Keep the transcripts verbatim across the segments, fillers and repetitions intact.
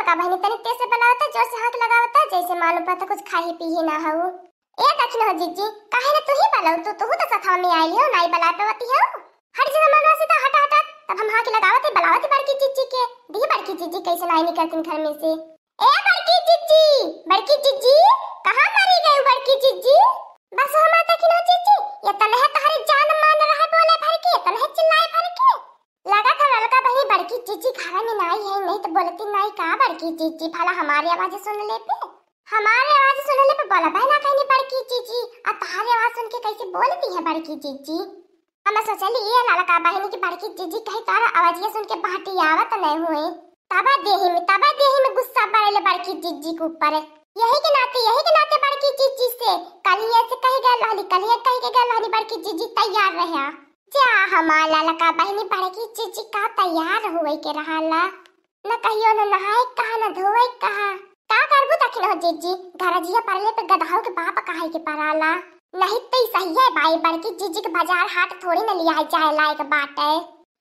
का बहिनी, तनी तेज से बलावता, जोर से हाँक लगावता, जैसे मालूम पड़ता कुछ खाही पीही ना हऊ। ए दखिनहो जिज्जी, काहे ना तू ही बलाऊ, तू, तू तो सथवा में आइल हो, नाई बलाए पावती हो। हट जा मनवा से तो, हटा, हटा। तब हम हाँक लगावत ही, बलावत ही बड़की जिज्जी के। दी बड़की जिज्जी कैसे नाई निकलतीन घर में से। ए बड़की जिज्जी, बड़की जिज्जी, कहाँ मरी गई बड़की जिज्जी? बस हमार दखिनहो जिज्जी, ये तनहे तोहरे जान मान रहा बोले भर के, तनहे चिल्लाए भर के। लगा था ललका बहिनी बड़की जिज्जी घर में नाई है, नहीं तो बोलती नाई का बड़की जिज्जी, भला हमारी आवाज सुन लेते, हमारी आवाज सुन ले पे बोला बहना कहनी बड़की जिज्जी, आ तोहरी आवाज सुन के कैसे बोलती है बड़की जिज्जी? हम सोचली ये ललका बहिनी की बड़की जिज्जी कहीं तोहरा आवाजिया सुन के बहटी आवत नहीं हुए। तबा देही में, तबा देही में गुस्सा बढ़ले बड़की जिज्जी के ऊपर। यही के नाते, यही के नाते बड़की जिज्जी से कलिया से कही गल रहली, कलिया कही के गल रहली बड़की जिज्जी तैयार रह्या। जा हमार ललका बहिनी बड़की जिज्जी का तैयार हुए के रहाला। न कहियो न नहाए कहा, न धोए कहा। का करबू दखिनहो जिज्जी, गरजिया परले पे गदहाऊ के बाप कहाई के पराला। नहीं तो ई सही है बाई, बड़की जिज्जी के बाजार हाट थोड़ी न लिया जाए लायक बाटे।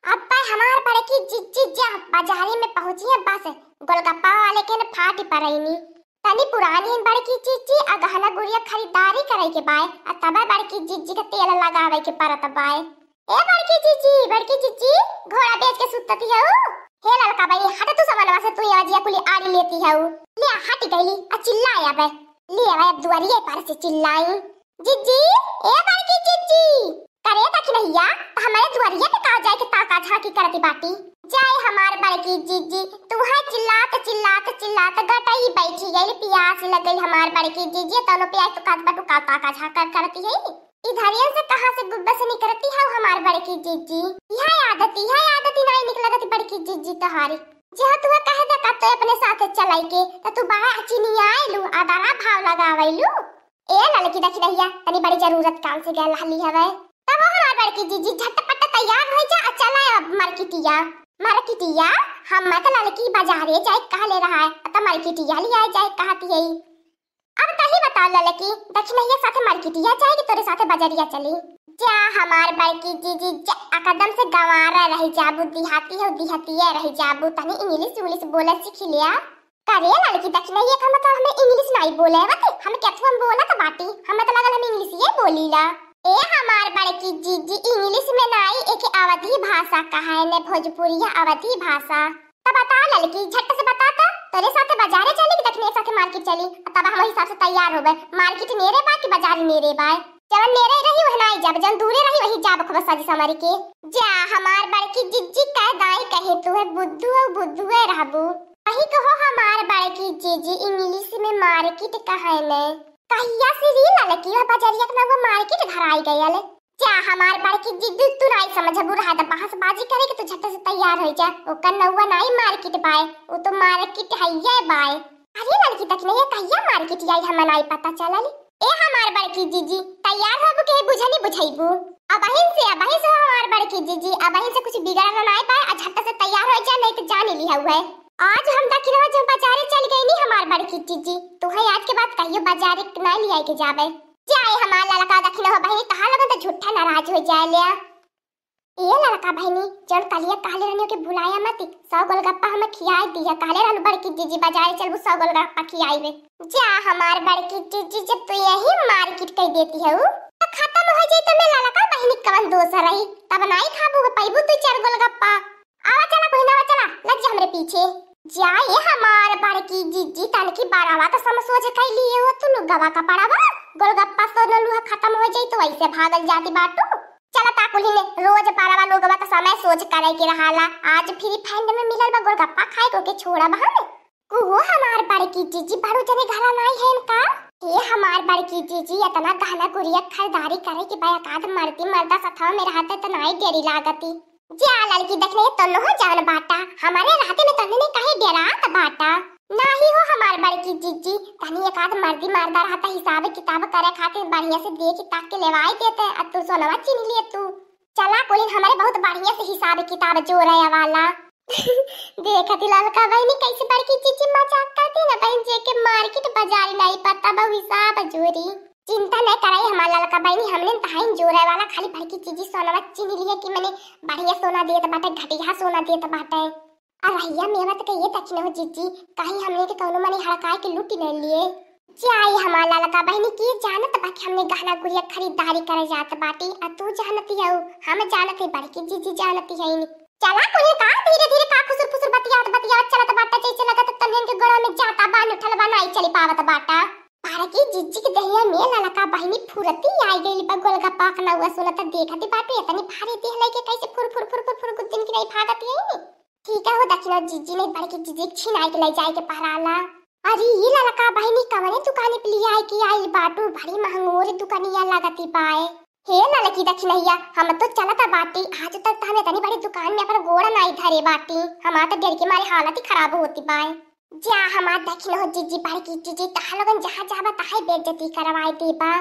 अब पे हमार बड़की जिज्जी जा बाजारी में पहुँची है, बस गोलगप्पा वाले के न फाटी परैनी। तनी पुरानी बड़की जिज्जी आ गहना गुड़िया खरीदारी करे के बाय, आ तबे बड़की जिज्जी के तेल लगावे के परत बाय। ए बड़की जिज्जी, बड़की जिज्जी, घोड़ा बेच के सुतती है ऊ। हे ललका बहिनी, हट तू समनवा से, तू ये जिया कुली आड़ी लेती है ऊ। ले हट गईली, आ चिल्लाए अबे। ले अबे अब दुआरिये पर से चिल्लाई। जिज्जी, ए बड़की जिज्जी, करे दखिनहिया, त हमरे दुआरिये पे का जाए के ताका झांकी करती बाटी? जाए हमार बड़की जिज्जी, तू है चिल्लात, चिल्लात, चिल्लात गटई बैठी गई, पियास लग गई हमार बड़की जिज्जी, तनो पियास तो कात बटू का ताका झांकर करती है। इधरियन से कहाँ से गुब्बा से निकरती है हमार बड़की जिज्जी? यह आदत, यह आदत ही नहीं निकलती बड़की जिज्जी तोहारी। जे तुहे कहे दे का तो अपने साथ चलाई के, त तू बड़ा चिनियाए लू, अदारा भाव लगावे लू। ए ललकी दखिनहिया, तनी बड़ी जरूरत काम से गल रहली हवे। तब हमार बड़की जिज्जी झटपट तैयार हो जा, आ चला अब मार्केटिया। मार्केटिया, हम मत ललकी बाजारे जाए कहले रहा है, त मार्केटिया लिया जाए कहती है। अब तही बताओ ललकी, दखिनहिया साथे मार्केटिया जाए कि तोरे साथे बजरिया चली? जा हमार बड़की जिज्जी, जा, एकदम से गंवारा रह जाबू, दिहाती हो, दिहतिया रह जाबू, तनी इंग्लिश उंग्लिश बोले सीख लिया। करे ललकी दखिनहिया का मतलब हमें इंग्लिश नाई बोले आवत, हम केथुआ में बोलत बाटी, हमें तो लगल हम इंग्लिश ये बोलीला। ए हमार बड़की जिज्जी, इंग्लिश में नाई, एक अवधी भाषा कहा है ने, भोजपुरिया अवधी भाषा। तब बता ललकी, झट से बता त, तोरे साथे बाजारे चली कि दखिनहिया साथे मार्केट चली? तब हम वही हिसाब से तैयार होबे। मार्केट नेरे बा कि बाजार नेरे बा? जवन नेरे रही वह नाई जाब, जवन दूरे रही वही जाब खूब साजी समारी के। जा हमार बड़की जिज्जी, कह दाई कहे तू है बुद्धू हो, बुद्धू है रहबू। वही कहो हमार बड़की जिज्जी, इंग्लिश में मार्केट कहे ने। कहिया से री ललकी वह बजरिया के ना वो मार्केट धराई गयल। जा हमार बड़की जिज्जी, तू नाई समझबू, रहा त बहसबाजी करे के, तू झट से तैयार हो जा। ओकर नौवा नाई मार्केट बाय, उ तो मार्केट हइये बाय। अरे ललकी दखिनहिया, कहिया मार्केट आई, हमें नाई पता चलल। ए हमार बड़की जिज्जी, तैयार होबू के बुझनी बुझैबू? अबहिन से, अबहिन से हो हमार बड़की जिज्जी, अबहिन से कुछ बिगड़ल नाई बाय, आ झट से तैयार हो जा, नहीं तो जान ली हउए। आज हम दखिनहो जो बाजारे चल गई नी हमार बड़की जिज्जी, तू है आज के बाद कहियो बाजारे नाई लियाई के जाबे। जाए हमार ललका दखिनहो बहिनी, तहार लगन तो झूठा नाराज हो जाए ले। ए ललका बहिनी, जौन कलिया कहले रहनी ओके भुलाया मत, सौ गोलगप्पा हमें खियाई दिया। कहले रहलू बड़की जिज्जी बाजारे चलबू, सौ गोलगप्पा खियाई बे। जा हमार बड़की जिज्जी, जब तू यही मार्केट कर देती है तो खत्म हो जाई, तो मैं ललका बहिनी कवन दोष रही, तब नाई खाबू हो पैबू तू चार गोलगप्पा। आवा चला बहिन, आवा चला, लग जा हमरे पीछे। जा ए हमार बड़की जिज्जी, तनकी बड़ावा तो समझ सोच कैली हो तू, लुगवा कपड़ावा, गोलगप्पा सोना लुहा खत्म हो जाई तो वैसे भागल जाती बाटू। चला ता कुली ने रोज बड़ावा लुगवा तो समय सोच करे के रहाला, आज फ्री फंड में मिलल बा गोलगप्पा खाए को के छोड़ा बहन। कुहो हमार बड़की जिज्जी, बड़ू जने घरा नाई है का? हे हमार बड़की जिज्जी, इतना गहना गुरिया खरीदारी करे के बा, एकाध मर्दी मर्दा सथवा में रहते तो नाई डेरी लागती। जा ललकी दखिनहिया, तन्नो हो जान बाटा, हमारे रहते में तन्ने ने काहे डेरात बाटा? नाही हो हमार बड़की जिज्जी, तनी एकाध मर्दी मर्दा रहता हिसाब किताब करे खातिर बढ़िया से देख ताक के लेवाई देते, आ तू सोनवा चीन लिए तू। चला कोलिन, हमारे बहुत बढ़िया से हिसाब किताब जोड़े वाला। देखती ललका बहिनी कैसे बड़की जिज्जी मजाक करती ना बहन, जे के मार्केट बाजार नहीं पता बहु हिसाब जोरी। चिंता नहीं कराई हमार ललका बहिनी, हमने तहाइन जोड़े वाला खाली बड़की जिज्जी सोनवा चीन लिए कि मने बढ़िया सोना देत बाटे, घटिया सोना देत बाटे। अरे भैया, मेवा तो कहिए दखिन हो जीजी, कहीं हमने के कौनो मनी हड़काए के लूटी नहीं लिए। जे आई हमार ललका बहिनी की जानत बा कि हमने गहना गुरिया खरीदारी करे जात बाटी, आ तू जानती हऊ, हम जानत ही बड़की जीजी जानती है। चला कोई का धीरे धीरे का खुसुर फुसुर बतियात बतियात चलत बाटा, जैसे लगत तनियन के गोड़ा में जाता बान उठल बा, नाई चली पावत बाटा। बड़की जीजी के दहिया में ललका बहिनी फुरती आई गइल बा, गोलगप्पा खाना हुआ सुनत देखत बाटे, इतनी भारी देह लेके कैसे फुर फुर फुर फुर फुर गुद्दिन की नहीं भागत है। ठीक है हो दखिन हो जीजी, नहीं बड़की जीजी के छिनाई के ले जाए के पहराला। अरे ये ललका बहिनी कवने दुकाने पे लिया है कि आई बाटू, बड़ी महंगोर दुकानिया लागती बाए। हे ललकी दखिनहिया, हम तो चलत बाटी, आज तक तो हम इतनी बड़ी दुकान में अपन गोड़ नाई धरे बाटी, हमार तो डर के मारे हालत ही खराब होती बाए। जा हमार दखिन हो जीजी, बड़की जीजी, तहार लोगन जहाँ जाबा तहाँ बेइज्जती करवाए देबा।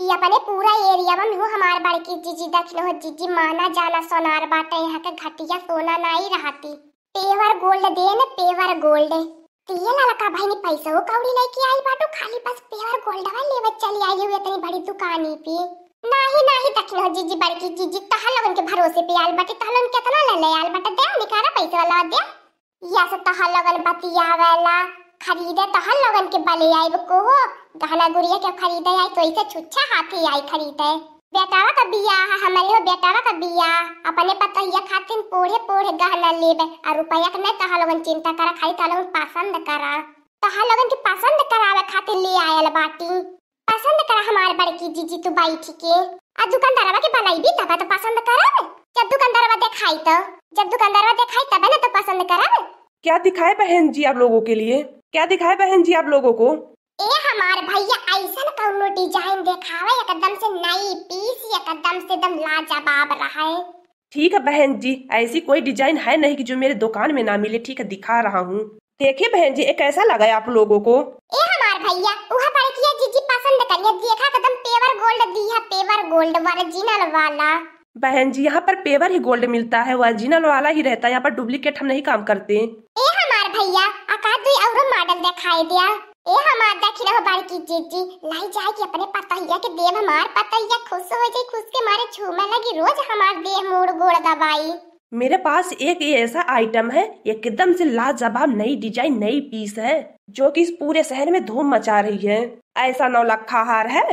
ई अपने पूरा एरिया में हो हमार बड़की जीजी दखिन हो जीजी, माना जाना सोनार बाटे, यहाँ के घटिया सोना नाई रहती। पेवर गोल्ड देन, पेवर गोल्ड। तिये ललका बहिनी पैसो कौड़ी लेके आई बाटू, खाली बस पेवर गोल्डवा लेवत चली आई हो इतनी बड़ी दुकानी पे। नाही नाही दखिन हो जीजी, बड़की जीजी, तहार लोगन के भरोसे पे आल बाटी, तहार लोगन केतना ले ले आल बाटा, दे निकारा पैसे वाला दे। या से तहार लोगन बतियावेला, खरीदे तहार लोगन के बले आइब को हो, गहना गुरिया के खरीदे आई तो इसे छुच्छा हाथी आई खरीदे। बेटावा का बियाह है, हमरे हो बेटावा का बियाह, अपने पतोहिया खातिन पोढ़े पोढ़े गहना लेबे, और रुपया के नहीं तहार लोगन चिंता करा, खाली तहार लोगन पसंद करा। तहार लोगन के पसंद करावे खातिर ले आयल बाटी। पसंद करा हमार बड़की जीजी तू बैठ के। आ दुकानदारवा के बलैबी तब तो पसंद करब। जब दुकानदारवा देखाई तो, जब दुकानदारवा देखाई तबे ना तो पसंद करब। क्या दिखाए बहन जी आप लोगों के लिए, क्या दिखाए बहन जी आप लोगों को? ए हमार भैया, ऐसन कौनो डिजाइन देखावे एकदम से नई पीस, एकदम से एकदम लाजवाब रहे। ठीक है बहन जी, ऐसी कोई डिजाइन है नहीं कि जो मेरे दुकान में ना मिले। ठीक है, दिखा रहा हूँ। देखिए बहन जी, ये कैसा लगा है आप लोगों को? ए हमार भैया, उहा बड़किया जीजी पसंद करिए, देखा एकदम पेवर गोल्ड दी है, पेवर गोल्ड ओरिजिनल वाला। बहन जी, यहाँ पर पेवर ही गोल्ड मिलता है, ओरिजिनल वाला ही रहता है, यहाँ पर डुप्लीकेट हम नहीं काम करते। ए हमार भैया, अका दुई औरो मॉडल दिखाई दिया। ए हमार दखिन हो बड़की जीजी, लाई जाए कि अपने पतोहिया के देब, हमार पतोहिया खुश हो जाई, खुश के मारे झूमे लगी, रोज हमार देह मूड़ गोड़ दबाई। मेरे पास एक ये ऐसा आइटम है, एकदम से लाजवाब नई डिजाइन, नई पीस है, जो कि इस पूरे शहर में धूम मचा रही है। ऐसा नौलखा हार है।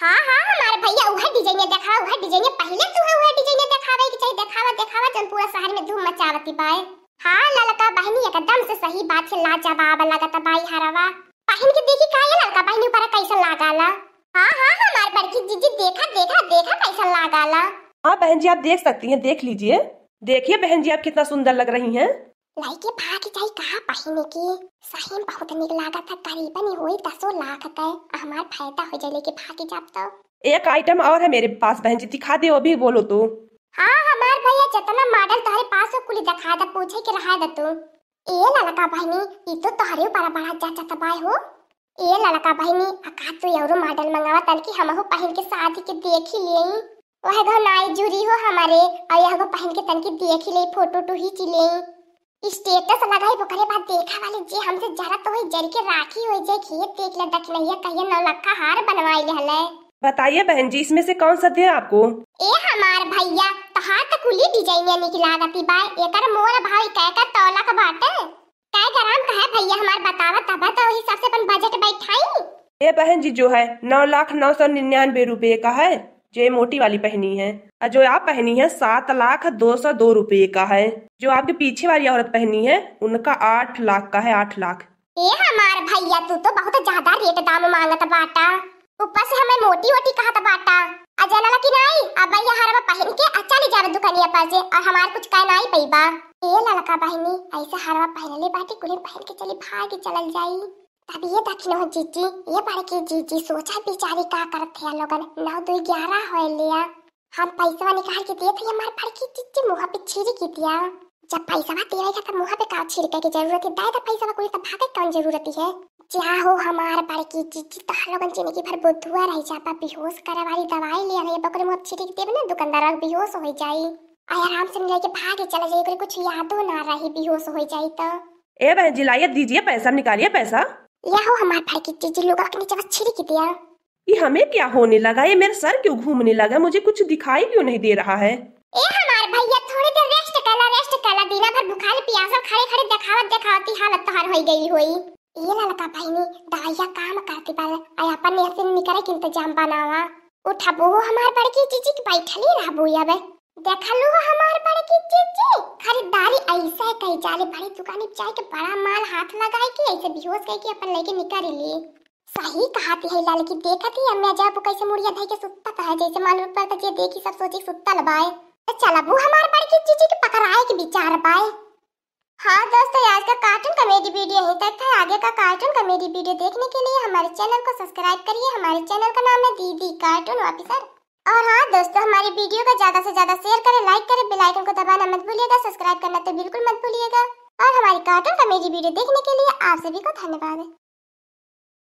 हाँ हाँ हमार भैया, उहे डिजाइन देखा, उहे डिजाइन पहले तू है, उहे डिजाइन देखावे के चाहिए, देखावा देखावा जौन पूरा शहर में धूम मचावती बाए। हाँ ललका बहिनी, एकदम से सही बात है, लाजवाब लगत बाई हरवा। पहिन के देखी का ये ललका बहिनी ऊपर कैसन लागाला। हाँ हाँ हमार बड़की जीजी, देखा देखा देखा कैसन लागाला। हाँ बहन जी, आप देख सकती हैं, देख लीजिए। देखिए बहन जी, आप कितना सुंदर लग रही हैं। लइके भाग जाई कहाँ पहिने की, सही में बहुत निक लागत है, करीबन ही होई दसो लाख के, हमार फायदा हो जाए लेके भाग जाब तो। एक आइटम और है मेरे पास बहन जी, दिखा दे, वो भी बोलो तो। हाँ हमार भैया, जितना मॉडल तोहरे पास हो कुली दिखा दे, पूछे के रहा दे तू। ए ललका बहिनी, ई तो तोहरे ऊपर बड़ा जचत बाय हो। ए ललका बहिनी, अका तू औरो मॉडल मंगावा तनकी हमहू पहिन के शादी के देखी लेई। वह गो नाई जुरी हो हमारे, और यह गो पहिन के तनकी देखी लेई, फोटो टू खींची लेई। स्टेटस लगाई, ओकरे बाद देखा वाले जे हमसे जरत होई, जर के राखी होई जाए, खेत देख ले दखिनहिया कहिया नौलखा हार बनवाई ले हले। बताइए बहन जी, इसमें से कौन सा दें आपको? ए हमार भैया, तोहार त कुली डिजाइनिया निक लागती बा, एकर मोल भाव कै का तौला का बाटे? कै ग्राम का है भैया हमार बतावा, तब तो वही सबसे अपन बजट बैठाई। ए बहन जी, जो है नौ लाख नौ सौ निन्यानवे रुपये का है, जो ये मोटी वाली पहनी है, और जो आप पहनी है सात लाख दो सौ दो रुपये का है। जो आपके पीछे वाली औरत पहनी है उनका आठ लाख का है, आठ लाख। ए हमार भैया, तू तो बहुत ज्यादा रेट दाम मांगत बाटा, ऊपर से हमें मोटी वोटी कहत बाटा। आ जानला कि नाई, अब ये हरवा पहन के आ चली जावे दुकानिया पर से, और हमार कुछ कह नाई पइबा। ए ललका बहिनी, ऐसे हरवा पहनले बाटी, कुलिन पहन के चली, भाग के चलल जाई। तब ये दखिन हो जीजी, ये बड़की जीजी, सोचा बिचारी का करत है लोगन, नौ दुई ग्यारह होए लिया। हम पैसवा निकाल के देत हई, हमार बड़की जीजी मुँह पे छिड़की दिया। जब पैसवा देवे है, तब मुँह पे का छिड़के के जरूरत है? दे दे पैसवा, कुली तब भागे कौन जरूरत है? जा हो हमार बड़की जीजी, तोहर लोगन जिंदगी भर बुद्धुआ रह जाबा, बेहोश करे वाली दवाई ले रही है, ओकरे मुँह पे छिड़क देबे ना, दुकानदार बेहोश हो जाई। आ आराम से लेके भागे चला जाई, ओकरे कुछ यादो ना रही, बेहोश हो जाई तो। ए बहन जी, लाइए, दीजिए पैसा, निकालिए पैसा। या हो हमार बड़की जीजी, लोगवा के नीचे बस छिड़की दिया। ये हमें क्या होने लगा? ये मेरा सर क्यों घूमने लगा? मुझे कुछ दिखाई क्यों नहीं दे रहा है? ए हमार भैया, थोड़ी देर रेस्ट कला, रेस्ट कला। दिना भर भुखाइल पियासल खड़े खड़े देखावत देखावत ही हालत तोहार होई गई होई। ए ललका बहिनी, दवाइया काम करती बावे, आ अपन एहसिन निकरे के इंतजाम बनावा। उठबू हमार बड़की जीजी की बैठली रहबू अब। देखलू हमार बड़की जीजी, खरीदारी ऐसे कही जाले, बड़ी दुकानी जाए के बड़ा माल हाथ लगाए के ऐसे बेहोश कह के अपन लेके निकल ली। सही कहती है ललकी, देखत ही अम्मा जाबू कैसे मुड़िया धई के सुत्तत है, जैसे मालूम पड़ता जे देखी सब सोची सुत्तल बाय। तो चलबू हमार बड़की जीजी के पकड़ाए के विचार बाय। हाँ दोस्तों, आज का कार्टून कॉमेडी वीडियो यहीं तक था। आगे का कार्टून कॉमेडी वीडियो देखने के लिए हमारे चैनल को सब्सक्राइब करिए। हमारे चैनल का नाम है दीदी कार्टून ऑफिसर। और हाँ दोस्तों, हमारी वीडियो को ज्यादा से ज्यादा शेयर करें, लाइक करें, बेल आइकन को दबाना मत भूलिएगा, सब्सक्राइब करना तो बिल्कुल मत भूलिएगा। और हमारी कार्टून कॉमेडी वीडियो देखने के लिए आप सभी को धन्यवाद।